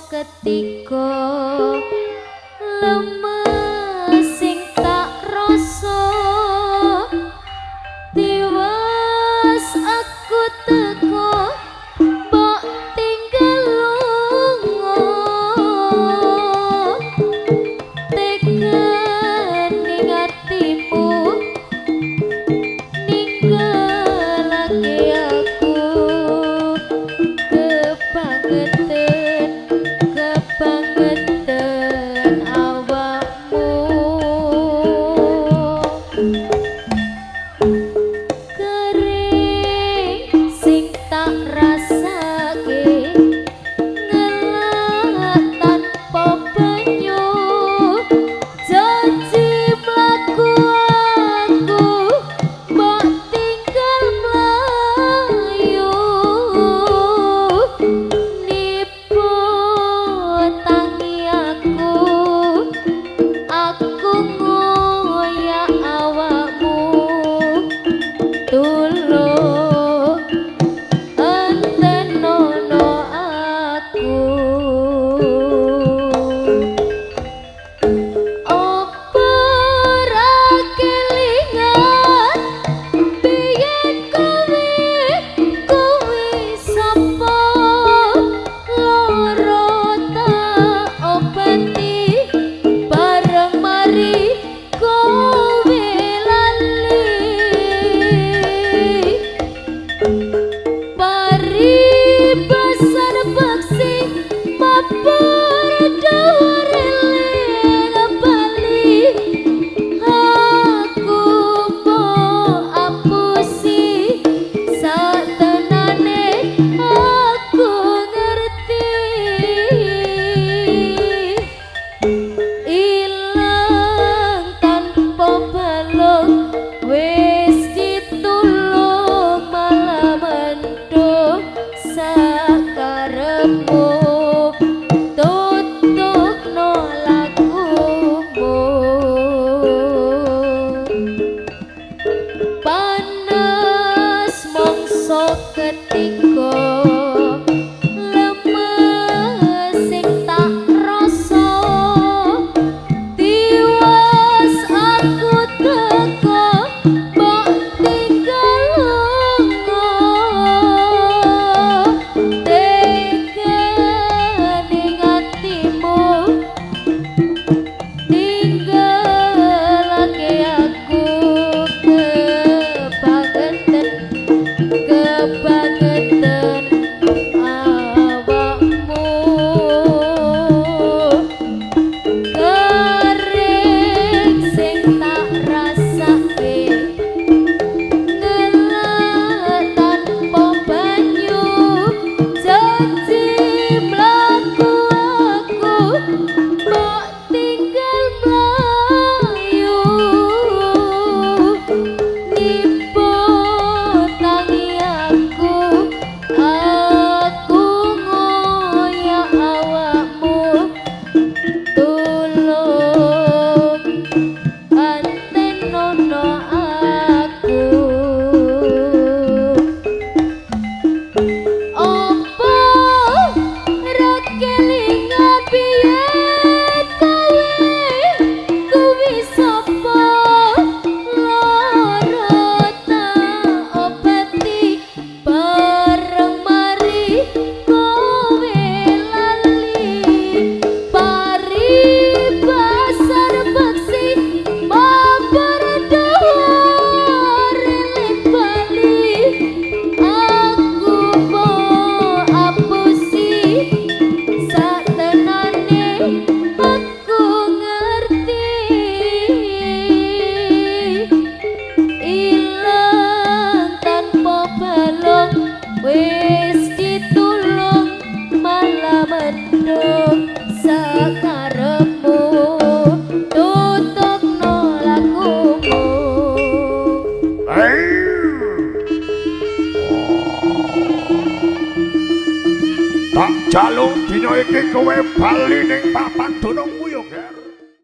Ketiga lemes sing tak rasa, tiwas aku teko mbok tinggal lunga, tega ning atimu ninggalake aku, kebangetan kebangetan awakmu, kering sing tak rasake ngelak tanpa banyu, janji mlaku aku mbok tinggal mlayu, nipu tangi aku ngoyak awakmu, tulung entenono aku. Opo ra kelingan biyen kowe kuwi sapa, loro tak obati bareng mari kowe lali, paribasan beksi mabur dhuwur eling bali, aku mbok apusi satenane aku ngerti, ilang tanpa balung wis ditulung malah mendung sakarepmu, tutukno lakumu, panas mangsa ketiga lemes sing tak rasa, tiwas aku teko mbok tinggal lunga, tega ning atimu tinggalake aku, kebangetan kebangetan awakmu, kering sing tak rasake ngelak tanpa banyu, janji mlaku aku mbok tinggal mlayu, nipu tangi aku ngoyak awakmu, tulung antenono aku. Opo ra kelingan biyen kowe kuwi sapa, loro tak obati bareng mari kowe lali, paribasan beksi mabur dhuwur eling bali, aku mbok apusi satenane aku ngerti, ilang tanpa balung wis ditulung malah mendung sakarepmu, tutukno lakumu. Tak jaluk dina iki kowe bali ning papan dunungmu ya, Ger.